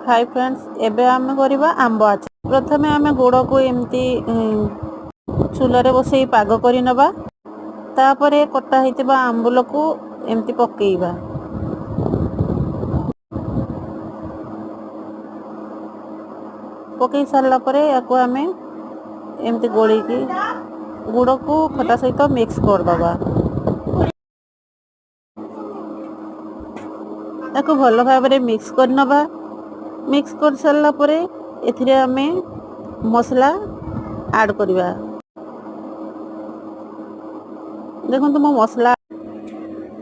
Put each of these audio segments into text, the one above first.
High friends, ଏବେ ଆମେ କରିବା ଆମ୍ବ ଆଚାର। ପ୍ରଥମେ ଆମେ ଗୁଡ଼କୁ ଏମିତି ଚୁଲାରେ ବସେଇ ପାଗ କରିନେବା। ତାପରେ କଟା ହେଇଥିବା ଆମ୍ବୁଲକୁ ଏମିତି ପକେଇବା। ପକେଇ ସାରିଲା ପରେ ୟାକୁ ଆମେ ଏମିତି ଗୋଳେଇକି ଗୁଡ଼କୁ ଖଟା ସହିତ ମିକ୍ସ କରିଦେବା। ତାକୁ ଭଲ ଭାବରେ ମିକ୍ସ କରିନେବା। ମିକ୍ସ କରିସାରିଲା ପରେ ଏଥିରେ ଆମେ ମସଲା ଆଡ଼୍ କରିବା। ଦେଖନ୍ତୁ, ମୋ ମସଲା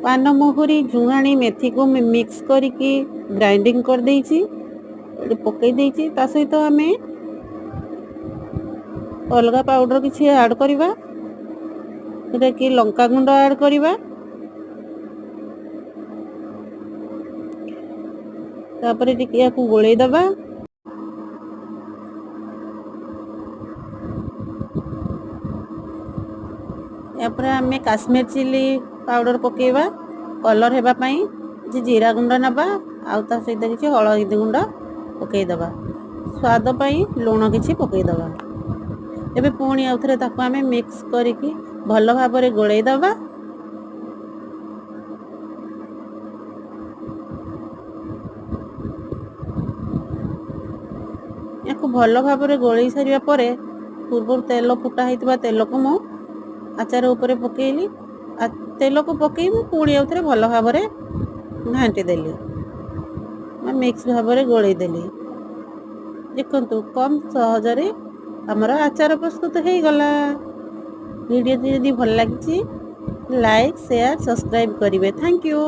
ପାନମହୁରି, ଜୁଆଣି, ମେଥିକୁ ମିକ୍ସ କରିକି ଗ୍ରାଇଣ୍ଡିଙ୍ଗ କରିଦେଇଛି, ଏଠି ପକେଇ ଦେଇଛି। ତା ସହିତ ଆମେ ଅଲଗା ପାଉଡ଼ର କିଛି ଆଡ଼୍ କରିବା, ଯେଉଁଟାକି ଲଙ୍କା ଗୁଣ୍ଡ ଆଡ଼୍ କରିବା। ତାପରେ ଟିକେ ୟାକୁ ଗୋଳେଇ ଦେବା। ଏହାପରେ ଆମେ କାଶ୍ମୀର ଚିଲି ପାଉଡ଼ର ପକେଇବା କଲର୍ ହେବା ପାଇଁ। କିଛି ଜିରା ଗୁଣ୍ଡ ନେବା ଆଉ ତା ସହିତ କିଛି ହଳଦୀ ଗୁଣ୍ଡ ପକେଇଦେବା। ସ୍ୱାଦ ପାଇଁ ଲୁଣ କିଛି ପକେଇଦେବା। ଏବେ ପୁଣି ଆଉ ଥରେ ତାକୁ ଆମେ ମିକ୍ସ କରିକି ଭଲ ଭାବରେ ଗୋଳେଇ ଦେବା। ୟାକୁ ଭଲ ଭାବରେ ଗୋଳେଇ ସାରିବା ପରେ ପୂର୍ବରୁ ତେଲ ଫୁଟା ହେଇଥିବା ତେଲକୁ ମୁଁ ଆଚାର ଉପରେ ପକେଇଲି। ତେଲକୁ ପକେଇ ମୁଁ ପୁଣି ଆଉ ଥରେ ଭଲ ଭାବରେ ଘାଣ୍ଟି ଦେଲି, ମିକ୍ସ ଭାବରେ ଗୋଳେଇ ଦେଲି। ଦେଖନ୍ତୁ, କମ୍ ସହଜରେ ଆମର ଆଚାର ପ୍ରସ୍ତୁତ ହେଇଗଲା। ଭିଡ଼ିଓଟି ଯଦି ଭଲ ଲାଗିଛି, ଲାଇକ୍, ସେୟାର, ସବସ୍କ୍ରାଇବ୍ କରିବେ। Thank you.